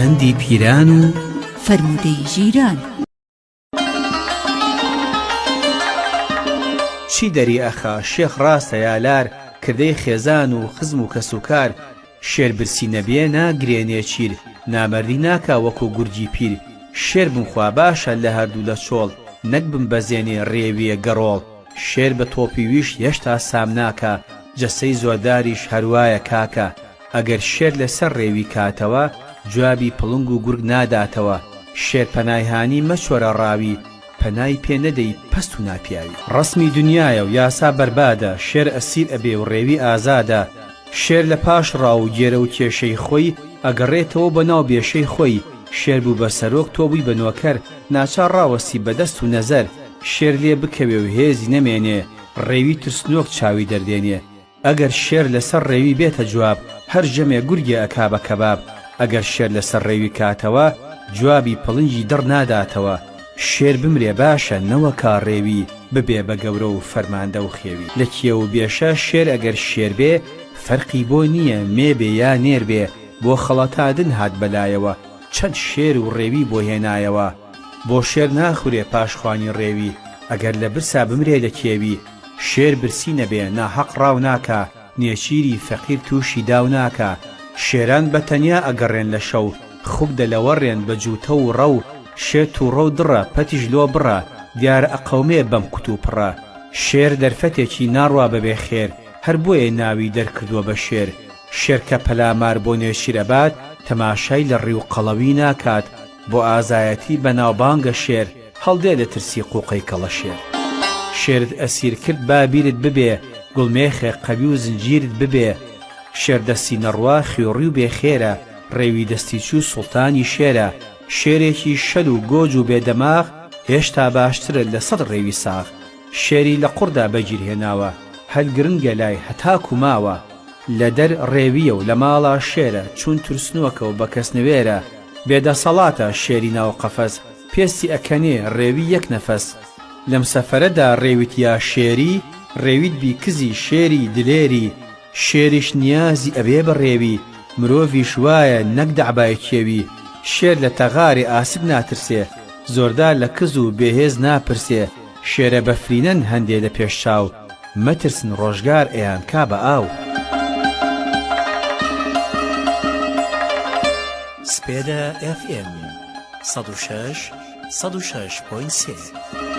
پەندی پیران و فەرموودەی ژیران. چی دەری ئەخا شێخ ڕاستە یا لار کردەی خێزان و خزم و کەسوکار شێر برسی نەبێ ناگرێ نێچیر نامەردی ناکا وەکو گورگی پیر شێر بمخوا باشە لە هەردوو لە چۆڵ نەک بمبەزێنێ ڕێویێ گەڕۆڵ شێر بە تۆپیویش هێشتا سامناکە جەسەی زۆرداریش هەروایە کاکە ئەگەر شێر لە سەر ڕێوی کاتەوە جوابی پڵنگ و گورگ ناداتەوە شێر پەنای هانی مەچۆرە ڕاوی پەنای پێ نەدەی پەست و ناپیاوی. ڕەسمی دونیایە و یاسا بەربادە شێر ئەسیر ئەبێ و ڕێوی ئازادە شێر لە پاش ڕاو و گێرە و کێشەی خۆی ئەگەڕێتەوە بۆ ناو بێشەی خۆی شێر بوو بە سەرۆک تۆ بووی بە نۆکەر ناچار ڕاوەستی بە دەست و نەزەر شێر لێ بکەوێ و هێزی نەمێنێ ڕێوی ترسنۆک چاوی دەردێنێ ئەگەر شێر لەسەر ڕێوی بێتە جواب هەر ژەمێ گورگێ ئەکا بە کەباب ئەگەر شێر لەسەر ڕێوی کاتەوە جوابی پڵنگی دڕ ناداتەوە شێر بمرێ باشە نەوەکا ڕێوی ببێ بە گەورە و فەرماندە و خێوی لە کێو و بێشە شێر ئەگەر شێر بێ فەرقی بۆ نییە مێ بێ یا نێر بێ بۆ خەڵەتادن هات بەلایەوە چەند شێر و ڕێوی بۆ هێنایەوە بۆ شێر ناخورێ پاشخوانی ڕێوی ئەگەر لە برسا بمرێ لە کێوی شێر برسی نەبێ ناحەق ڕاو ناکا نێچیری فەقیر تووشی داو ناکا شێران بە تەنیا ئەگەڕێن لە شەو خوک دەلەوەڕێن بە جووتە و ڕەو شێر تووڕە و دڕە پەتیش لۆ بڕە دیارە ئەقەومێ بەم کوتوپڕە شێر دەرفەتێکی ناڕوا بەبێ خێر هەر بۆیە ناوی دەرکردووە بە شێر شێر کە پەلامار بۆ نێچیر ئەبات تەماشای لەڕی و قەڵەوی ناکات بۆ ئازایەتی بەناوبانگە شێر هەڵدێ لە ترسی قوقەی کەڵەشێر. شێرت ئەسیر کرد با بیرت ببێ گوڵمێخێ قەوی و زنجیرت ببێ شێر دەستی نەڕوا خوێڕی و بێ خێرە ڕێوی دەستی چوو سوڵتانی شێرە شێرێکی شەل و گۆج و بێ دەماغ هێشتا باشترە لە سەد ڕێوی ساغ شێری لە قوڕدا بەگیر هێناوە هەر گرنگە لای هەتاکو ماوە لە دەر ڕێویە و لە ماڵا شێرە چون ترسنۆکە و بە کەس نەوێرە بێ دەسەڵاتە شێری ناو قەفەس پێستی ئەکەنێ ڕێوی یەک نەفەس لەم سەفەرەدا ڕێویت یا شێری ڕێویت بی کزی شێری دلێری شێریش نیازی ئەبێ بە ڕێوی مرۆڤیش وایە نەک دەعبای کێوی شێر لە تەغارێ ئاسک ناترسێ زۆردار لە کز و بێ هێز ناپرسێ شێرە بەفرینەن هەندێ لە پێش چاو مەترسن ڕۆژگار ئەیانکا بە ئاو. سپێدە ئێف ئێم 106 106.3.